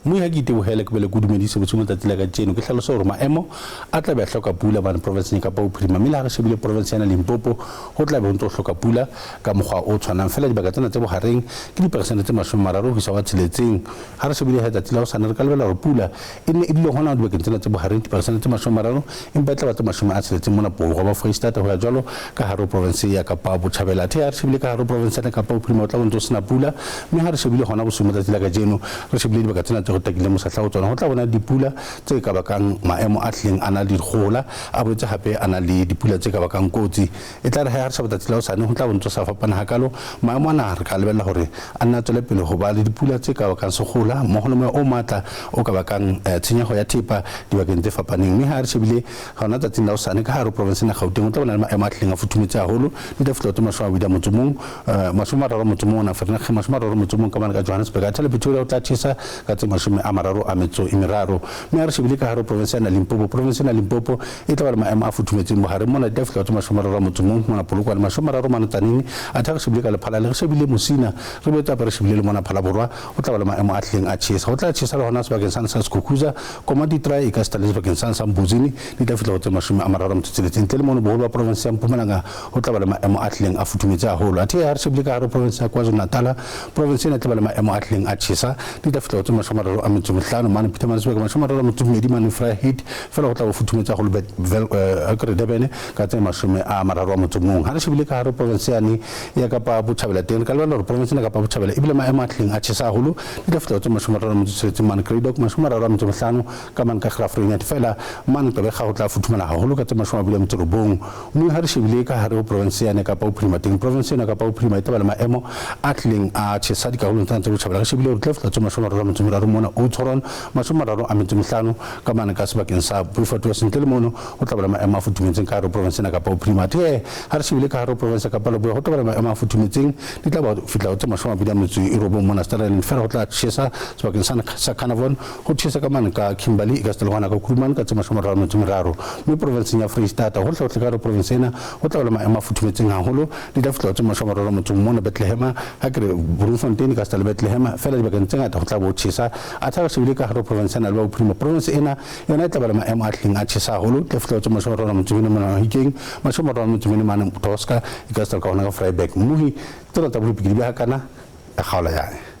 Mme ha ke itebohele ke bele ke o dumedise bosiung letsatsi la kajeno, ke hlalose hore maemo a tla be a hloka pula mane provinseng ya Kapa Bophirima, mme le ha re shebile provinse yana Limpopo ho tla be ho ntse ho hloka pula ka mokgwa o tshwanang. Feela dibaka tsena tse bohareng ke diperesente tse 30 ho isa ho a tsheletseng. Ha re shebile he tsatsi la hosane re ka lebella hore pula e nne e dule hona dibakeng tsena tse bohareng diperesente tse 30, empa e tla ba tse 60 mona borwa ba Foreisetata ho ya jwalo ka hare ho provinse ya Kapa Botjhabela. Athe ha re shebile ka hare ho provinse ya Kapa Bophirima ho tla bo ntse ho sena pula, mme ha re shebile hona bosiung ba tsatsi la kajeno re shebile dibaka tsena tse re takileng mosahla ho tsona, ho tla bona dipula tse ka bakang maemo a hlileng a na le dikgohola, a boetse hape a na le dipula tse ka bakang kotsi. E tla re ha re sheba tsatsi la hosane ho tla bo ntse ho sa fapana hakalo. Maemo ana re ka lebella hore a nne a tswele pele ho ba le dipula tse ka bakang sekgohola mmoho le moya o matla o ka bakang tshenyeho ya thepa dibakeng tse fapaneng. Mme ha re shebile hona tsatsing la hosane ka hare ho provinse ena Gauteng ho tla bona le maemo a hlileng a futhumetse haholo, di tla fihla ho tse 21, 31 mona Vereeniging, 31 ka mane ka Johannesburg, athe le Pretoria ho tla tjhesa ka tse 33. Mme ha re shebile ka hare ho provinse ena Limpopo, provinse ena Limpopo e tla ba le maemo a futhumetseng bohareng mona, di tla fihla ho tse 31 mona Polokwane, 30 mane Tzaneen, athe re shebile ka Lephalale, re shebile Musina, re boetse hape re shebile le mona Phalaborwa, ho tla ba le maemo a hlileng a tjhesa. Ho tla tjhesa le hona sebakeng sane sa Skukuza, Komatitrae, ekasita le sebakeng sane sa Mbuzini, di tla fihla ho tse 36. Ntle le mono, boholo ba provinse ya Mpumalanga ho tla ba le maemo a hlileng a futhumetse haholo. Athe ha re shebile ka hare ho provinse ya KwaZulu-Natal, provinse ena e tla ba le maemo a hlileng a tjhesa, di tla fihla ho tse 35 mane Pietermaritzburg, 32 mane Vryheid, feela ho tla bo futhumetse haholo ke re Durban ka tse 31. Ha re shebile ka hare ho provinse yane ya Kapa Botjhabela teng, re ka lebella hore provinse ena Kapa Botjhabela ebile maemo a hlileng a tjhesa haholo, di tla fihla ho tse 36 mane Cradock, 35 ka mane ka Graaff-Reinet, feela mane Gqeberha ho tla futhumala haholo ka tse 29. Mme ha re shebile ka hare ho provinse yane Kapa Bophirima teng, provinse ena Kapa Bophirima e tla ba le maemo a hlileng a tjhesa dikarolong tsena tse botjhabela. Re shebile hore tla fihla tse 33 mona Oudtshoorn, 35 ka mane ka sebakeng sa Beaufort West. Ntle le mono ho tla ba le maemo a futhumetseng ka hare ho provinse ena Kapa Bophirima. Athe he ha re shebile ka hare ho provinse ya Kapa Leboya ho tla ba le maemo a futhumetseng, di tla ba fihla ho tse 29 mona Sutherland, feela ho tla tjhesa sebakeng sa Carnarvon, Ho tjhesa ka mane ka Kimberley, ekasita le hona ka Kuruman ka tse 33. Mme provenseng ya Freistata, hohle hohle ka hare ho provense ena, ho tla ba le maemo a futhumetseng haholo, di tla fihla ho tse 31 mona Bethlehema, ha ke re Bloemfontein ekasita le Bethlehema, feela dibakeng tse ngata ho tla bo ho tjhesa. Athe ha re shebile ka hare ho provense ena le ba bophirima, provense ena yona e tla ba le maemo a hlileng a tjhesa haholo, di tla fihla ho tse 34 mona Mahikeng, 34 mane Tosca, ekasita le ka hona ka Vryburg. Mmohi, tsena tsa bohlophi ke di beha kana, e kgaola yane.